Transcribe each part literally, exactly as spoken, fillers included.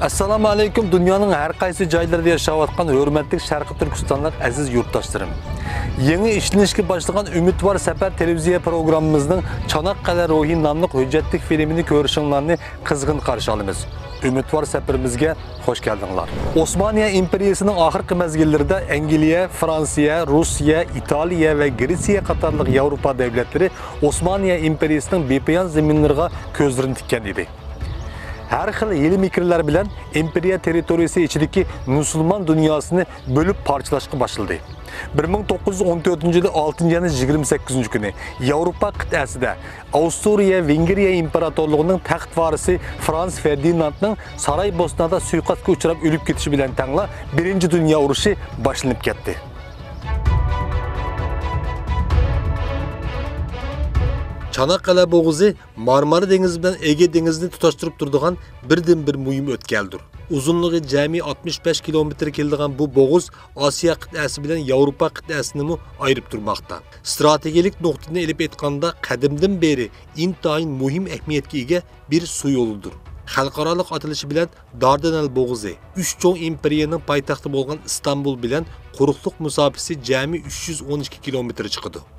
ئەسسالامۇ ئەلەيكۇم، دۇنيانىڭ ھەر قايسى جايلىرىدا ياشاۋاتقان ھۆرمەتلىك شەرقىي تۈركىستانلىق ئەزىز يۇرتداشلىرىم. يېڭى ئىشلىنىشكە باشلىغان ئۈمىدۋار سەپەر تېلېۋىزىيە پروگراممىمىزنىڭ چاناققەلە روھى ناملىق ھۆججەتلىك فىلىمىنى كۆرۈشۈڭلارنى قىزغىن قارشى ئالىمىز. ئۈمىدۋار سەپىرىمىزگە خوش كەلدىڭلار. ئوسمانىيە ئىمپېرىيىسىنىڭ ئاخىرقى مەزگىللىرىدە ئەنگلىيە، فرانسىيە، روسىيە، ئىتالىيە ۋە گرېتسىيە قاتارلىق ياۋروپا دۆلەتلىرى ئوسمانىيە ئىمپېرىيىسىنىڭ بىپايان زېمىنلىرىغا كۆزلىرىنى تىككەن ئىدى. ھەر خىل ھىيلە-مىكىرلەر بىلەن ئىمپېرىيە تېررىتورىيىسى ئىچىدىكى مۇسۇلمان دۇنياسىنى بۆلۈپ پارچىلاشقا باشلىدى. بىر مىڭ توققۇز يۈز ئون تۆتىنچى يىلى ئالتىنچى ئاينىڭ يىگىرمە سەككىزىنچى كۈنى ياۋروپا قىتئەسىدە ئاۋسترىيە ۋېنگرىيە ئىمپېراتورلۇقىنىڭ تەخت ۋارىسى فرانس فېردىناندنىڭ سارايبوسنادا سۇيىقەستكە ئۇچراپ ئۆلۈپ كېتىشى بىلەن تەڭلا بىرىنچى دۇنيا ئۇرۇشى باشلىنىپ كەتتى. چاناققەلە بوغۇزى مارمارا دېڭىزى بىلەن ئېگېي دېڭىزىنى تۇتاشتۇرۇپ تۇرىدىغان بىردىنبىر مۇھىم ئۆتكەلدۇر. ئۇزۇنلۇقى جەمئىي ئاتمىش بەش كىلومېتىر كېلىدىغان بۇ بوغۇز ئاسىيا قىتئەسى بىلەن ياۋروپا قىتئەسىنىمۇ ئايرىپ تۇرماقتا. ئىستراتېگىيەلىك نۇقتىدىن ئېلىپ ئېيتقاندا، قەدىمدىن بېرى ئىنتايىن مۇھىم ئەھمىيەتكە ئىگە بىر سۇ يولىدۇر. خەلقئارالىق ئاتىلىشى بىلەن داردەنەل بوغۇزى، ئۈچ چوڭ ئىمپېرىيەنىڭ پايتەختى بولغان ئىستانبۇل بىلەن قۇرۇقلۇق مۇساپىسى جەمئىي ئۈچ يۈز ئون ئىككى كىلومېتىر چىقىدۇ.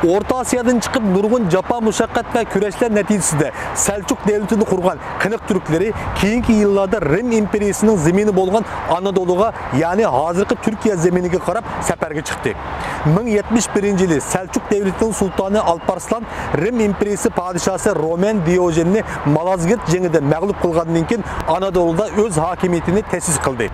ئورتا ئاسىيادىن چىقىپ، نۇرغۇن جاپا-مۇشەققەت ۋە كۈرەشلەر نەتىجىسىدە سەلچۇق دەۋلىتىنى قۇرغان قىنىق تۈركلىرى كېيىنكى يىللاردا رىم ئىمپېرىيىسىنىڭ زېمىنى بولغان ئانادولۇغا، يەنى ھازىرقى تۈركىيە زېمىنىگە قاراپ سەپەرگە چىقتى. مىڭ يەتمىش بىرىنچى يىلى سەلچۇق دەۋلىتىنىڭ سۇلتانى ئالپارسلان رىم ئىمپېرىيىسى پادىشاھسى رومېن دىيوژېننى مالازگىرت جېڭىدە مەغلۇپ قىلغاندىن كېيىن، ئانادولۇدا ئۆز ھاكىمىيىتىنى تەسىس قىلدى.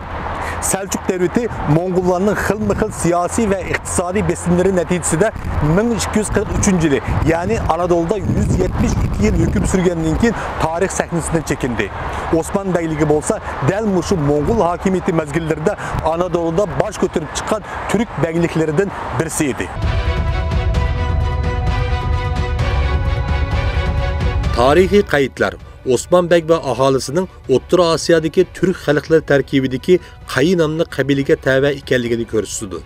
سەلچۇق دەۋلىتى موڭغۇللارنىڭ خىلمۇ خىل سىياسىي ۋە ئىقتىسادىي بېسىملىرى نەتىجىسىدە، مىڭ ئىككى يۈز قىرىق ئۈچىنچى يىلى، يەنى ئانادولدا يۈز يەتمىش ئىككى يىل ھۆكۈم سۈرگەندىن كېيىن، تارىخ سەھنىسىدىن چېكىندى. ئوسمان بەگلىكى بولسا دەل مۇشۇ موڭغۇل ھاكىمىيىتى مەزگىللىرىدە ئانادولۇدا باش كۆتۈرۈپ چىققان تۈرك بەگلىكلىرىدىن بىرسى ئىدى. تارىخىي قەيتلەر ئوسمان بەگ ۋە ئاھالىسىنىڭ ئوتتۇرا ئاسىيادىكى تۈرك خەلقلىرى تەركىبىدىكى قايى ناملىق قەبىلىگە تەۋە ئىكەنلىكىنى كۆرسىتىدۇ.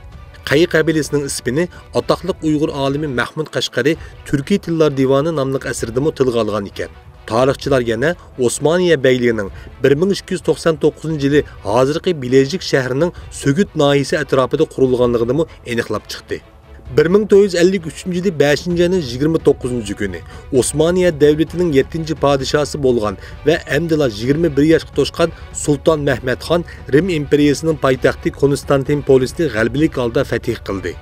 قايى قەبىلىسىنىڭ ئىسمىنى ئاتاقلىق ئۇيغۇر ئالىمى مەھمۇد قەشقەرى تۈركىي تىللار دىۋانى ناملىق ئەسىرىدىمۇ تىلغا ئالغان ئىكەن. تارىخچىلار يەنە ئوسمانىيە بەگلىكىنىڭ بىر مىڭ ئىككى يۈز توقسان توققۇزىنچى يىلى ھازىرقى بىلەجىك شەھىرىنىڭ سۆگۈت ناھىيىسى ئەتراپىدا قۇرۇلغانلىقىنىمۇ ئېنىقلاپ چىقتى. بىر مىڭ تۆت يۈز ئەللىك ئۈچىنچى يىلى بەشىنچى ئاينىڭ يىگىرمە توققۇزىنچى كۈنى ئوسمانىيە دەۋلىتىنىڭ يەتتىنچى پادىشاھسى بولغان ۋە ئەمدىلا يىگىرمە بىر ياشقا توشقان سۇلتان مەھمەت خان رىم ئىمپېرىيىسىنىڭ پايتەختى كونستانتىنپولىسنى غەلىبىلىك ھالدا فەتھ قىلدى.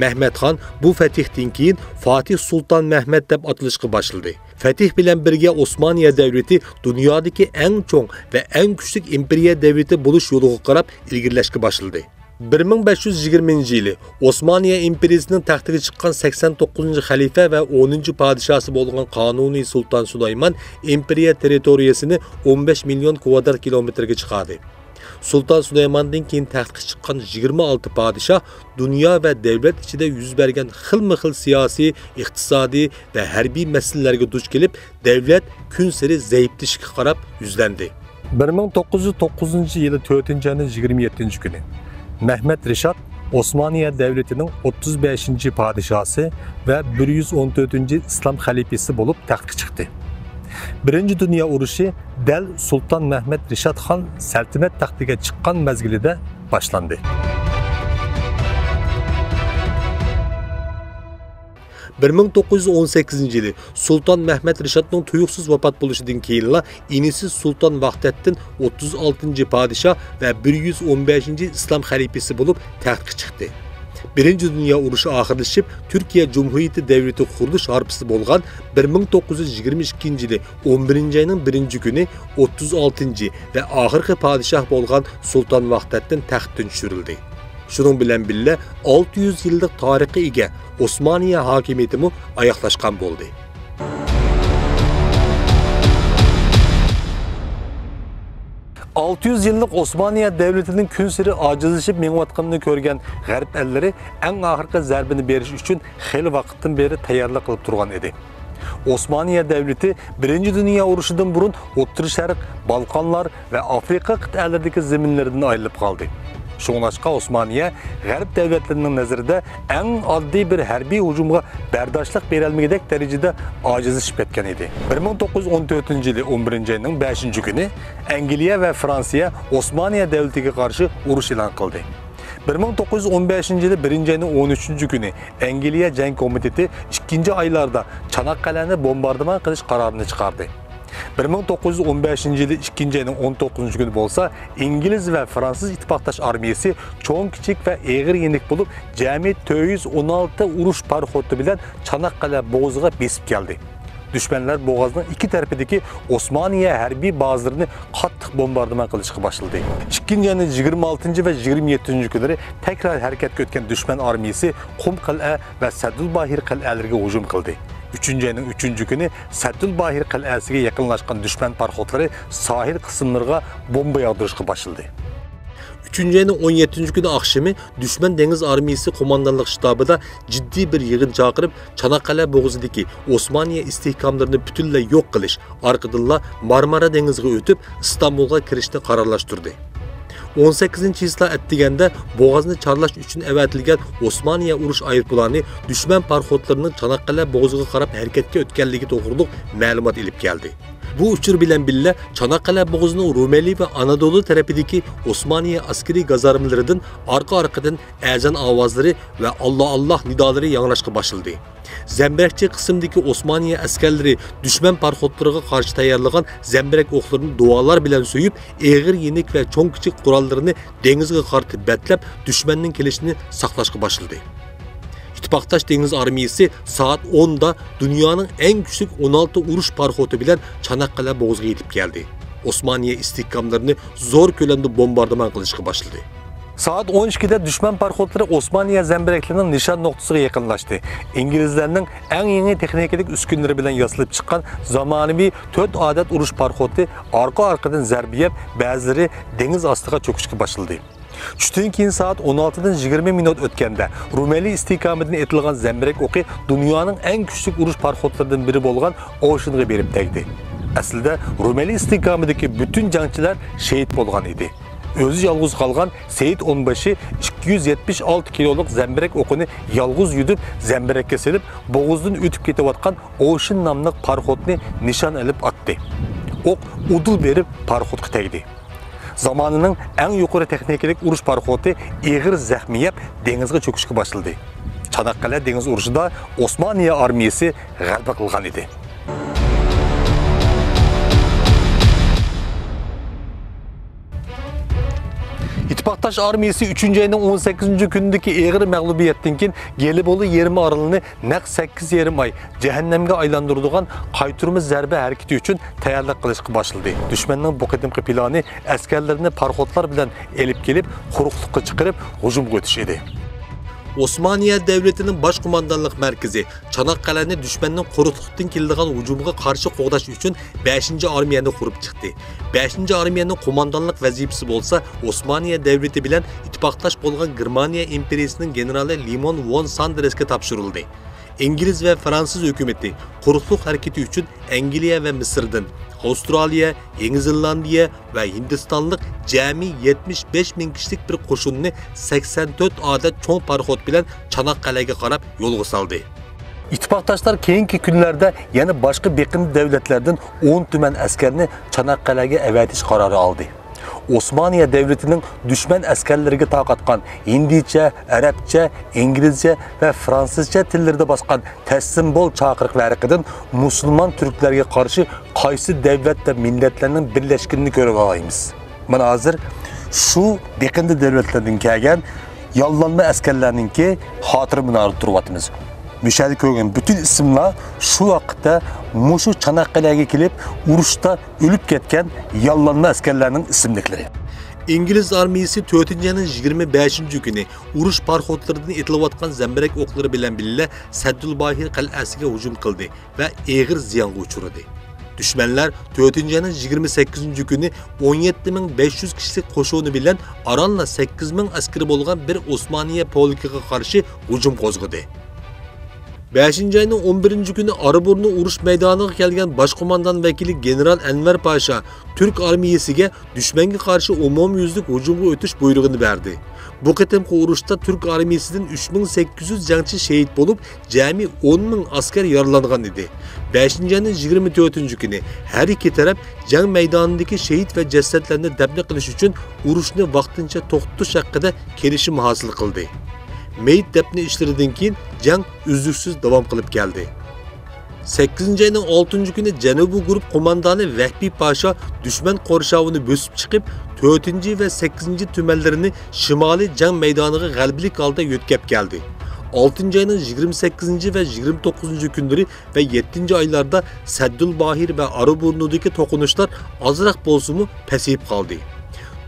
مەھمەت خان بۇ فەتھتىن كېيىن فاتىھ سۇلتان مەھمەت دەپ ئاتىلىشقا باشلىدى. فەتھ بىلەن بىرگە ئوسمانىيە دەۋلىتى دۇنيادىكى ئەڭ چوڭ ۋە ئەڭ كۈچلۈك ئىمپېرىيە دەۋلىتى بولۇش يولىغا قاراپ ئىلگىرىلەشكە باشلىدى. بىر مىڭ بەش يۈز يىگىرمىنچى يىلى ئوسمانىيە ئىمپېرىيىسىنىڭ تەختىگە چىققان سەكسەن توققۇزىنچى خەلىپە ۋە ئونىنچى پادىشاھسى بولغان قانۇنىي سۇلتان سۇلايمان ئىمپېرىيە تېررىتورىيەسىنى ئون بەش مىليون كۋادرات كىلومېتىرگە چىقاردى. سۇلتان سۇلايماندىن كېيىن تەختكە چىققان يىگىرمە ئالتە پادىشاھ دۇنيا ۋە دەۋلەت ئىچىدە يۈز بەرگەن خىلمۇ خىل سىياسىي، ئىقتىسادىي ۋە ھەربىي مەسىلىلەرگە دۇچ كېلىپ، دەۋلەت كۈنسېرى زەئىپلىشىشكە قاراپ يۈزلەندى. بىر مىڭ توققۇز يۈز توققۇزىنچى يىلى تۆتىنچى ئاينىڭ يىگىرمە يەتتىنچى كۈنى مەھمەت رىشات ئوسمانىيە دەۋلىتىنىڭ ئوتتۇز بەشىنچى پادىشاھسى ۋە بىر يۈز ئون تۆتىنچى ئىسلام خەلىپىسى بولۇپ تەختكە چىقتى. بىرىنچى دۇنيا ئۇرۇشى دەل سۇلتان مەھمەت رىشات خان سەلتەنەت تەختىگە چىققان مەزگىلىدە باشلاندى. بىر مىڭ توققۇز يۈز ئون سەككىزىنچى يىلى سۇلتان مەھمەت رىشاتنىڭ تۇيۇقسىز ۋاپات بولۇشىدىن كېيىنلا، ئىنىسى سۇلتان ۋاختەتتىن ئوتتۇز ئالتىنچى پادىشاھ ۋە بىر يۈز ئون بەشىنچى ئىسلام خەلىپىسى بولۇپ تەختكە چىقتى. بىرىنچى دۇنيا ئۇرۇشى ئاخىرلىشىپ، تۈركىيە جۇمھۇرىيىتى دەۋلىتى قۇرۇلۇش ھارپىسى بولغان بىر مىڭ توققۇز يۈز يىگىرمە ئىككىنچى يىلى ئون بىرىنچى ئاينىڭ بىرىنچى كۈنى ئوتتۇز ئالتىنچى ۋە ئاخىرقى پادىشاھ بولغان سۇلتان ۋاختەتتىن تەختتىن چۈشۈرۈلدى. شۇنىڭ بىلەن بىللە، ئالتە يۈز يىللىق تارىخقا ئىگە ئوسمانىيە ھاكىمىيىتىمۇ ئاياغلاشقان بولدى. ئالتە يۈز يىللىق ئوسمانىيە دەۋلىتىنىڭ كۈنسېرى ئاجىزلىشىپ مېڭىۋاتقىنىنى كۆرگەن غەرب ئەللىرى ئەڭ ئاخىرقى زەربىنى بېرىش ئۈچۈن خېلى ۋاقىتتىن بېرى تەييارلىق قىلىپ تۇرغان ئىدى. ئوسمانىيە دەۋلىتى بىرىنچى دۇنيا ئۇرۇشىدىن بۇرۇن ئوتتۇرا شەرق، بالقانلار ۋە ئافرىقا قىتئەلىرىدىكى زېمىنلىرىدىن ئايرىلىپ قالدى. شۇڭلاشقا ئوسمانىيە غەرب دۆلەتلىرىنىڭ نەزىرىدە ئەڭ ئاددىي بىر ھەربىي ھۇجۇمغا بەرداشلىق بېرەلمىگۈدەك دەرىجىدە ئاجىزلىشىپ كەتكەن ئىدى. بىر مىڭ توققۇز يۈز ئون تۆتىنچى يىلى ئون بىرىنچى ئاينىڭ بەشىنچى كۈنى ئەنگلىيە ۋە فرانسىيە ئوسمانىيە دۆلىتىگە قارشى ئۇرۇش ئېلان قىلدى. بىر مىڭ توققۇز يۈز ئون بەشىنچى يىلى بىرىنچى ئاينىڭ ئون ئۈچىنچى كۈنى ئەنگلىيە جەڭ كومىتېتى ئىككىنچى ئايلاردا چاناققەلەنى بومباردىمان قىلىش قارارىنى چىقاردى. بىر مىڭ توققۇز يۈز ئون بەشىنچى يىلى ئىككىنچى ئاينىڭ ئون توققۇزىنچى كۈنى بولسا ئىنگلىز ۋە فرانسۇز ئىتتىپاقداش ئارمىيىسى چوڭ، كىچىك ۋە ئېغىر يېنىك بولۇپ، جەمئىي تۆت يۈز ئون ئالتە ئۇرۇش پاراخوتى بىلەن چاناققەلە بوغۇزىغا بېسىپ كەلدى. دۈشمەنلەر بوغازنىڭ ئىككى تەرىپىدىكى ئوسمانىيە ھەربىي بازىلىرىنى قاتتىق بومباردىمان قىلىشقا باشلىدى. ئىككىنچى ئاينىڭ يىگىرمە ئالتىنچى ۋە يىگىرمە يەتتىنچى كۈنلىرى تەكرار ھەرىكەتكە ئۆتكەن دۈشمەن ئارمىيىسى قۇم قەلئە ۋە سەددۇل باھىر قەلئەلىرىگە ھۇجۇم قىلدى. ئۈچىنچى ئاينىڭ ئۈچىنچى كۈنى سەددۇل باھىر قەلئەسىگە يېقىنلاشقان دۈشمەن پاراخوتلىرى ساھىل قىسىملىرىغا بومبا ياغدۇرۇشقا باشلىدى. ئۈچىنچى ئاينىڭ ئون يەتتىنچى كۈنى ئاخشىمى دۈشمەن دېڭىز ئارمىيىسى قوماندانلىق شتابىدا جىددىي بىر يىغىن چاقىرىپ، چاناققەلە بوغۇزىدىكى ئوسمانىيە ئىستىھكاملىرىنى پۈتۈنلەي يوق قىلىش، ئارقىدىنلا مارمارا دېڭىزىغا ئۆتۈپ، ئىستانبۇلغا كىرىشنى قارارلاشتۇردى. ئون سەككىزىنچى چىسلا ئەتىگەندە بوغازنى چارلاش ئۈچۈن ئەۋەتىلگەن ئوسمانىيە ئۇرۇش ئايروپىلانى دۈشمەن پاراخوتلىرىنىڭ چاناققەلە بوغۇزىغا قاراپ ھەرىكەتكە ئۆتكەنلىكى توغرۇلۇق مەلۇمات ئېلىپ كەلدى. بۇ ئۇچۇر بىلەن بىللە، چاناققەلە بوغۇزىنىڭ رۇمېلى ۋە ئانادولۇ تەرىپىدىكى ئوسمانىيە ئەسكىرىي گازارمىلىرىدىن ئارقا-ئارقىدىن ئەزان ئاۋازلىرى ۋە «ئاللا، ئاللا» نىدالىرى ياڭراشقا باشلىدى. زەمبىرەكچى قىسىمدىكى ئوسمانىيە ئەسكەرلىرى دۈشمەن پاراخوتلىرىغا قارشى تەييارلىغان زەمبىرەك ئوقلىرىنى دۇۋالار بىلەن سۆيۈپ، ئېغىر يېنىك ۋە چوڭ-كىچىك قوراللىرىنى دېڭىزغا قارىتىپ بەتلەپ، دۈشمەننىڭ كېلىشىنى ساقلاشقا باشلىدى. ئىتتىپاقداش دېڭىز ئارمىيىسى سائەت ئوندا دۇنيانىڭ ئەڭ كۈچلۈك ئون ئالتە ئۇرۇش پاراخوتى بىلەن چاناققەلە بوغۇزىغا يېتىپ كەلدى. ئوسمانىيە ئىستىھكاملىرىنى زور كۆلەمدە بومباردىمان قىلىشقا باشلىدى. سائەت ئون ئىككىدە دۈشمەن پاراخوتلىرى ئوسمانىيە زەمبىرەكلىرىنىڭ نىشان نۇقتىسىغا يېقىنلاشتى. ئىنگلىزلەرنىڭ ئەڭ يېڭى تېخنىكىلىق ئۈسكۈنىلىرى بىلەن ياسىلىپ چىققان زامانىۋى تۆت ئادەت ئۇرۇش پاراخوتى ئارقا-ئارقىدىن زەربە يەپ، بەزىلىرى دېڭىز ئاستىغا چۆكۈشكە باشلىدى. چۈشتىن كېيىن سائەت ئون ئالتىدىن يىگىرمە مىنۇت ئۆتكەندە، رۇمېلى ئىستىھكامىدىن ئېتىلغان زەمبىرەك ئوقى دۇنيانىڭ ئەڭ كۈچلۈك ئۇرۇش پاراخوتلىرىدىن بىرى بولغان ئوشېنغا بېرىپ تەگدى. ئەسلىدە رۇمېلى ئىستىھكامىدىكى پۈتۈن جەڭچىلەر شېھىت بولغان ئىدى. ئۆزى يالغۇز قالغان سېيىت ئونبېشى ئىككى يۈز يەتمىش ئالتە كىلولۇق زەمبىرەك ئوقىنى يالغۇز يۈدۈپ، زەمبىرەككە سېلىپ، بوغۇزدىن ئۆتۈپ كېتىۋاتقان ئوشېن ناملىق پاراخوتنى نىشان ئېلىپ ئاتتى. ئوق ئۇدۇل بېرىپ پاراخوتقا تەگدى. زامانىنىڭ ئەڭ يۇقىرى تېخنىكىلىق ئۇرۇش پاراخوتى ئېغىر زەخمى يەپ، دېڭىزغا چۆكۈشكە باشلىدى. چاناققەلە دېڭىز ئۇرۇشىدا ئوسمانىيە ئارمىيىسى غەلىبە قىلغان ئىدى. ئىتتىپاقداش ئارمىيىسى ئۈچىنچى ئاينىڭ ئون سەككىزىنچى كۈنىدىكى ئېغىر مەغلۇبىيەتتىن كېيىن، گېلىبولى يېرىم ئارىلىنى نەق سەككىز يېرىم ئاي جەھەننەمگە ئايلاندۇرىدىغان قايتۇرما زەربە ھەرىكىتى ئۈچۈن تەييارلىق قىلىشقا باشلىدى. دۈشمەننىڭ بۇ قېتىمقى پىلانى ئەسكەرلىرىنى پاراخوتلار بىلەن ئېلىپ كېلىپ، قۇرۇقلۇققا چىقىرىپ، ھۇجۇمغا ئۆتۈش ئىدى. ئوسمانىيە دەۋلىتىنىڭ باش قوماندانلىق مەركىزى چاناققەلەنى دۈشمەننىڭ قۇرۇقلۇقتىن كېلىدىغان ھۇجۇمىغا قارشى قوغداش ئۈچۈن بەشىنچى ئارمىيەنى قۇرۇپ چىقتى. بەشىنچى ئارمىيەنىڭ قوماندانلىق ۋەزىپىسى بولسا ئوسمانىيە دەۋلىتى بىلەن ئىتتىپاقداش بولغان گېرمانىيە ئىمپېرىيىسىنىڭ گېنېرالى لېمون ۋون ساندرېسكە تاپشۇرۇلدى. ئىنگلىز ۋە فرانسۇز ھۆكۈمىتى قۇرۇقلۇق ھەرىكىتى ئۈچۈن ئەنگلىيە ۋە مىسىردىن، ئاۋسترالىيە، يېڭى زېلاندىيە ۋە ھىندىستانلىق جەمئىي يەتمىش بەش مىڭ كىشىلىك بىر قوشۇننى سەكسەن تۆت ئادەت چوڭ پاراخوت بىلەن چاناققەلەگە قاراپ يولغا سالدى. ئىتتىپاقداشلار كېيىنكى كۈنلەردە يەنە باشقا بېقىندى دۆلەتلەردىن ئون تۈمەن ئەسكەرنى چاناققەلەگە ئەۋەتىش قارارى ئالدى. ئوسمانىيە دەۋلىتىنىڭ دۈشمەن ئەسكەرلىرىگە تارقاتقان ھىندىچە، ئەرەبچە، ئىنگلىزچە ۋە فرانسۇزچە تىللىرىدا باسقان «تەسلىم بول» چاقىرىق ۋەرىقىدىن مۇسۇلمان تۈركلەرگە قارشى قايسى دەۋلەت ۋە مىللەتلەرنىڭ بىرلەشكىنىنى كۆرۈۋالالايمىز. مانا ھازىر شۇ بېقىندى دۆلەتلەردىن كەلگەن ياللانما ئەسكەرلەرنىڭكى خاتىرە مۇنارىدا تۇرۇۋاتىمىز. مۇشۇ يەردە كۆرگەن پۈتۈن ئىسىملار شۇ ۋاقىتتا مۇشۇ چاناققەلەگە كېلىپ ئۇرۇشتا ئۆلۈپ كەتكەن ياللانما ئەسكەرلەرنىڭ ئىسىملىكلىرى. ئىنگلىز ئارمىيىسى تۆتىنچى ئاينىڭ يىگىرمە بەشىنچى كۈنى ئۇرۇش پاراخوتلىرىدىن ئېتىلىۋاتقان زەمبىرەك ئوقلىرى بىلەن بىللە سەددۇل باھىر قەلئەسىگە ھۇجۇم قىلدى ۋە ئېغىر زىيانغا ئۇچرىدى. دۈشمەنلەر تۆتىنچى ئاينىڭ يىگىرمە سەككىزىنچى كۈنى ئون يەتتە مىڭ بەش يۈز كىشىلىك قوشۇنى بىلەن ئارانلا سەككىز مىڭ ئەسكىرى بولغان بىر ئوسمانىيە پولكىغا قارشى ھۇجۇم قوزغىدى. بەشىنچى ئاينىڭ ئون بىرىنچى كۈنى ئارىبۇرنى ئۇرۇش مەيدانىغا كەلگەن باش قوماندان ۋەكىلى گېنېرال ئەنۋەر پاشا تۈرك ئارمىيىسىگە دۈشمەنگە قارشى ئومۇميۈزلۈك ھۇجۇمغا ئۆتۈش بۇيرۇقىنى بەردى. بۇ قېتىمقى ئۇرۇشتا تۈرك ئارمىيىسىدىن ئۈچ مىڭ سەككىز يۈز جەڭچى شېھىت بولۇپ، جەمئىي ئون مىڭ ئەسكەر يارىلانغان ئىدى. بەشىنچى ئاينىڭ يىگىرمە تۆتىنچى كۈنى ھەر ئىككى تەرەپ جەڭ مەيدانىدىكى شېھىت ۋە جەسەتلەرنى دەپنە قىلىش ئۈچۈن ئۇرۇشنى ۋاقتىنچە توختىتىش ھەققىدە كېلىشىم ھاسىل قىلدى. مېيىت دەپنە ئىشلىرىدىن كېيىن جەڭ ئۈزلۈكسىز داۋام قىلىپ كەلدى. سەككىزىنچى ئاينىڭ ئالتىنچى كۈنى جەنۇبىي گۇرۇپ قوماندانى ۋەھبىي پاشا دۈشمەن قورشاۋىنى بۆسۈپ چىقىپ، تۆتىنچى ۋە سەككىزىنچى تۈمەنلىرىنى شىمالىي جەڭ مەيدانىغا غەلىبىلىك ھالدا يۆتكەپ كەلدى. ئالتىنچى ئاينىڭ يىگىرمە سەككىزىنچى ۋە يىگىرمە توققۇزىنچى كۈنلىرى ۋە يەتتىنچى ئايلاردا سەددۇل باھىر ۋە ئارىبۇرنۇدىكى توقۇنۇشلار ئازراق بولسىمۇ پەسىيىپ قالدى.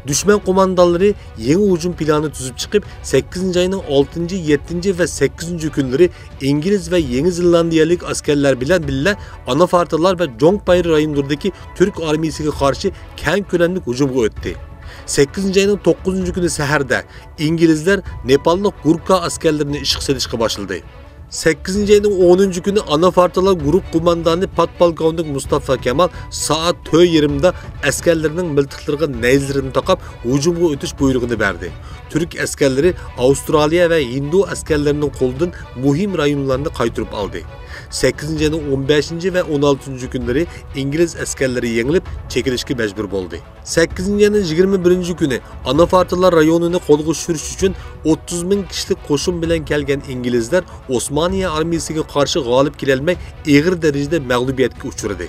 دۈشمەن قوماندانلىرى يېڭى ھۇجۇم پىلانى تۈزۈپ چىقىپ، سەككىزىنچى ئاينىڭ ئالتىنچى، يەتتىنچى ۋە سەككىزىنچى كۈنلىرى ئىنگلىز ۋە يېڭى زېلاندىيەلىك ئەسكەرلەر بىلەن بىللە ئانافارتىلار ۋە جوڭپايرى رايونلىرىدىكى تۈرك ئارمىيىسىگە قارشى كەڭ كۆلەملىك ھۇجۇمغا ئۆتتى. سەككىزىنچى ئاينىڭ توققۇزىنچى كۈنى سەھەردە ئىنگلىزلەر نېپاللىق گۇركا ئەسكەرلىرىنى ئىشقا سېلىشقا باشلىدى. سەككىزىنچى ئاينىڭ ئونىنچى كۈنى ئانافارتىلار گۇرۇپ قوماندانى پادپولكوۋنىك مۇستافا كامال سائەت تۆت يېرىمدا ئەسكەرلىرىنىڭ مىلتىقلىرىغا نەيزىلىرىنى تاقاپ، ھۇجۇمغا ئۆتۈش بۇيرۇقىنى بەردى. تۈرك ئەسكەرلىرى ئاۋسترالىيە ۋە ھىندۇ ئەسكەرلىرىنىڭ قولىدىن مۇھىم رايونلارنى قايتۇرۇپ ئالدى. سەككىزىنچى ئاينىڭ ئون بەشىنچى ۋە ئون ئالتىنچى كۈنلىرى ئىنگلىز ئەسكەرلىرى يېڭىلىپ، چېكىنىشكە مەجبۇر بولدى. سەككىزىنچى ئاينىڭ يىگىرمە بىرىنچى كۈنى ئانافارتىلار رايونىنى قولغا چۈشۈرۈش ئۈچۈن ئوتتۇز مىڭ كىشىلىك قوشۇن بىلەن كەلگەن ئىنگلىزلەر ئوسمانىيە ئارمىيىسىگە قارشى غالىب كېلەلمەي، ئېغىر دەرىجىدە مەغلۇبىيەتكە ئۇچرىدى.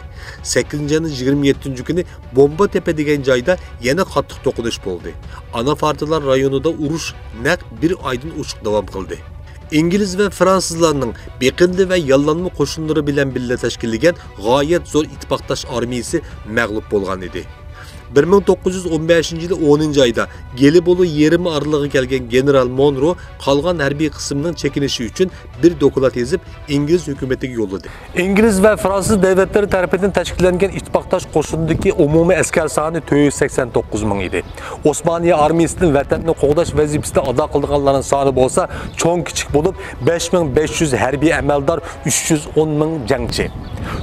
سەككىزىنچى ئاينىڭ يىگىرمە يەتتىنچى كۈنى بومبا تېپە دېگەن جايدا يەنە قاتتىق توقۇنۇش بولدى. ئانافارتىلار رايونىدا ئۇرۇش نەق بىر ئايدىن ئوشۇق داۋام قىلدى. ئىنگلىز ۋە فرانسۇزلارنىڭ بېقىندى ۋە ياللانما قوشۇنلىرى بىلەن بىللە تەشكىللىگەن غايەت زور ئىتتىپاقداش ئارمىيىسى مەغلۇپ بولغان ئىدى. بىر مىڭ توققۇز يۈز ئون بەشىنچى يىلى ئونىنچى ئايدا گېلىبولو يېرىمى ئارىلىغا كەلگەن گېنېرال مونرو قالغان ھەربىي قىسىمنىڭ چېكىنىشى ئۈچۈن بىر دوكلات يېزىپ، ئىنگلىز ھۆكۈمىتىگە يوللىدى. ئىنگلىز ۋە فرانسۇز دۆلەتلىرى تەرىپىدىن تەشكىللەنگەن ئىتتىپاقداش قوشۇندىكى ئومۇمىي ئەسكەر سانى تۆت يۈز سەكسەن توققۇز مىڭ ئىدى. ئوسمانىيە ئارمىيىسىدىن ۋەتەننى قوغداش ۋەزىپىسىنى ئادا قىلىدىغانلارنىڭ سانى بولسا چوڭ كىچىك بولۇپ، بەش مىڭ بەش يۈز ھەربىي ئەمەلدار، ئۈچ يۈز ئون مىڭ جەڭچى.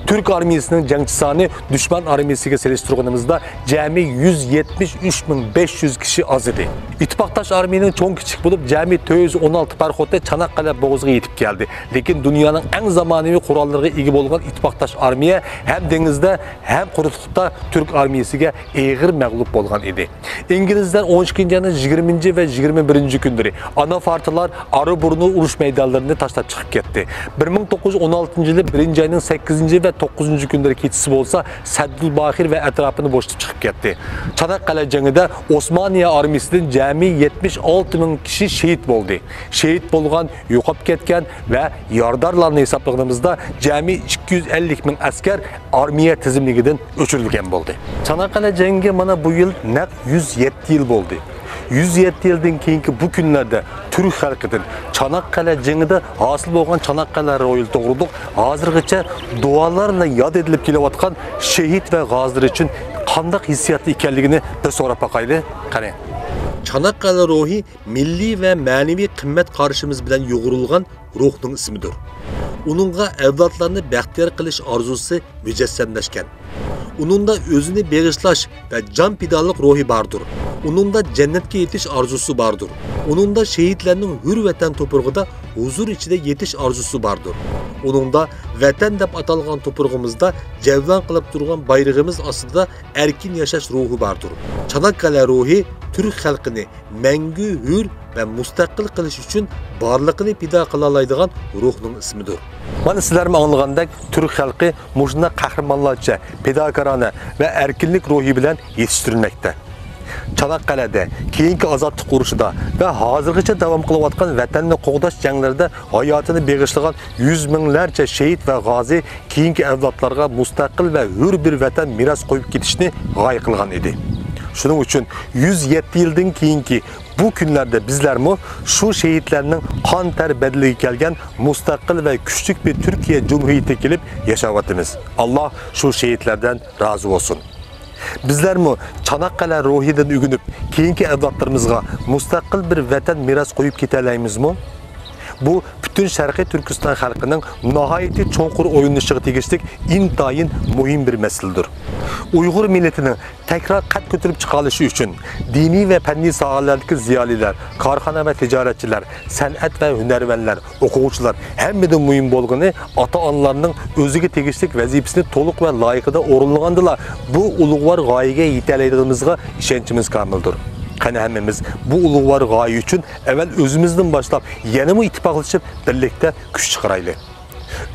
تۈرك ئارمىيىسىنىڭ جەڭچى سانى دۈشمەن ئارمىيىسىگە سېلىشتۇرغىنىمىزدا جەمئىي يۈز يەتمىش ئۈچ مىڭ بەش يۈز كىشى ئاز ئىدى. ئىتتىپاقداش ئارمىيىنىڭ چوڭ كىچىك بولۇپ، جەمئىي تۆت يۈز ئون ئالتە پاراخوتى چاناققەلە بوغۇزىغا يېتىپ كەلدى. لېكىن دۇنيانىڭ ئەڭ زامانىۋى قوراللىرىغا ئىگە بولغان ئىتتىپاقداش ئارمىيە ھەم دېڭىزدا، ھەم قۇرۇقلۇقتا تۈرك ئارمىيىسىگە ئېغىر مەغلۇپ بولغان ئىدى. ئىنگلىزلەر ئون ئىككىنچى ئاينىڭ يىگىرمىنچى ۋە يىگىرمە بىرىنچى كۈنلىرى ئانافارتىلار ئارىبۇرنۇ ئۇرۇش مەيدانلىرىنى تاشلاپ چىقىپ كەتتى. بىر مىڭ توققۇز يۈز ئون ئالتىنچى يىلى بىرىنچى ئاينىڭ سەككىزىنچى ۋە توققۇزىنچى كۈنلىرى كېچىسى بولسا سەددۇل باھىر ۋە ئەتراپىنى بوشىتىپ چىقىپ كەتتى. چاناققەلە جېڭىدە ئوسمانىيە ئارمىيىسىدىن جەمئىي يەتمىش ئالتە مىڭ كىشى شېھىت بولدى. شېھىت بولغان، يوقاپ كەتكەن ۋە يارىدارلارنى ھېسابلىغىنىمىزدا جەمئىي ئىككى يۈز ئەللىك مىڭ ئەسكەر ئارمىيە تىزىملىكىدىن ئۆچۈرۈلگەن بولدى. چاناققەلە جەڭگە مانا بۇ يىل نەق يۈز يەتتە يىل بولدى. يۈز يەتتە يىلدىن كېيىنكى بۇ كۈنلەردە تۈرك خەلقىدىن چاناققەلە جېڭىدا ھاسىل بولغان چاناققەلە روھى توغرۇلۇق ھازىرغىچە دۇئالارلا ياد ئېتىلىپ كېلىۋاتقان شېھىت ۋە غازىلار ئۈچۈن قانداق ھېسسىياتتا ئىكەنلىكىنى بىر سوراپ باقايلى، قېنى. چاناققەلە روھى مىللىي ۋە مەنىۋى قىممەت قارىشىمىز بىلەن يۇغۇرۇلغان روھنىڭ ئىسمىدۇر. ئۇنىڭغا ئەۋلادلارنى بەختىيار قىلىش ئارزۇسى مۇجەسسەملەشكەن. ئۇنىڭدا ئۆزىنى بېغىشلاش ۋە جان پىدالىق روھى باردۇر. ئۇنىڭدا جەننەتكە يېتىش ئارزۇسى باردۇر. ئۇنىڭدا شېھىتلەرنىڭ ھۆر ۋەتەن توپرىقىدا ھۇزۇر ئىچىدە يېتىش ئارزۇسى باردۇر. ئۇنىڭدا ۋەتەن دەپ ئاتالغان توپرىقىمىزدا جەۋلان قىلىپ تۇرغان بايرىقىمىز ئاستىدا ئەركىن ياشاش روھى باردۇر. چاناققەلە روھى تۈرك خەلقىنى مەڭگۈ ھۆر ۋە مۇستەقىل قىلىش ئۈچۈن بارلىقىنى پىدا قىلالايدىغان روھنىڭ ئىسمىدۇر. مانا سىلەرمۇ ئاڭلىغاندەك، تۈرك خەلقى مۇشۇنداق قەھرىمانلارچە پىداكارانە ۋە ئەركىنلىك روھى بىلەن يېتىشتۈرۈلمەكتە. چاناققەلەدە، كېيىنكى ئازادلىق ئۇرۇشىدا ۋە ھازىرغىچە داۋام قىلىۋاتقان ۋەتەننى قوغداش جەڭلىرىدە ھاياتىنى بېغىشلىغان يۈز مىڭلارچە شېھىت ۋە غازى كېيىنكى ئەۋلادلارغا مۇستەقىل ۋە ھۆر بىر ۋەتەن مىراس قويۇپ كېتىشنى غايە قىلغان ئىدى. شۇنىڭ ئۈچۈن يۈز يەتتە يىلدىن كېيىنكى بۇ كۈنلەردە بىزلەرمۇ شۇ شېھىتلەرنىڭ قان تەر بەدىلىگە كەلگەن مۇستەقىل ۋە كۈچلۈك بىر تۈركىيە جۇمھۇرىيىتىگە كېلىپ ياشاۋاتىمىز. ئاللا شۇ شېھىتلەردىن رازى بولسۇن. بىزلەرمۇ چاناققەلە روھىدىن ئۆگىنىپ، كېيىنكى ئەۋلادلىرىمىزغا مۇستەقىل بىر ۋەتەن مىراس قويۇپ كېتەلەيمىزمۇ؟ بۇ پۈتۈن شەرقىي تۈركىستان خەلقىنىڭ ناھايىتى چوڭقۇر ئويلىنىشىغا تېگىشلىك ئىنتايىن مۇھىم بىر مەسىلىدۇر. ئۇيغۇر مىللىتىنىڭ تەكرار قەد كۆتۈرۈپ چىقالىشى ئۈچۈن دىنىي ۋە پەننىي ساھەلەردىكى زىيالىيلار، كارخانا ۋە تىجارەتچىلەر، سەنئەت ۋە ھۈنەرۋەنلەر، ئوقۇغۇچىلار، ھەممىدىن مۇھىم بولغىنى ئاتا-ئانىلارنىڭ ئۆزىگە تېگىشلىك ۋەزىپىسىنى تولۇق ۋە لايىقىدا ئورۇنلىغاندىلا، بۇ ئۇلۇغۋار غايىگە يېتەلەيدىغىنىمىزغا ئىشەنچىمىز كامىلدۇر. قېنى، ھەممىمىز بۇ ئۇلۇغۋار غايە ئۈچۈن ئەۋۋەل ئۆزىمىزدىن باشلاپ، يەنىمۇ ئىتتىپاقلىشىپ، بىرلىكتە كۈچ چىقىرايلى.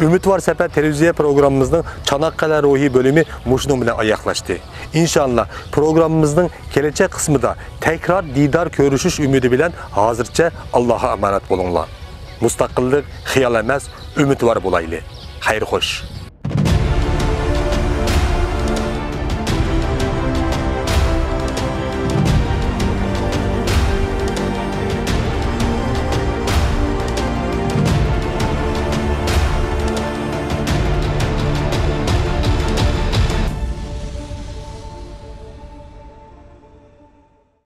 ئۈمىدۋار سەپەر تېلېۋىزىيە پروگراممىمىزنىڭ چاناققەلە روھى بۆلۈمى مۇشۇنىڭ بىلەن ئاياغلاشتى. ئىنشاللا، پروگراممىمىزنىڭ كېلەچەك قىسمىدا تەكرار دىدار كۆرۈشۈش ئۈمىدى بىلەن ھازىرچە ئاللاغا ئامانەت بولۇڭلار. مۇستەقىللىق خىيال ئەمەس، ئۈمىدۋار بولايلى. خەير خوش.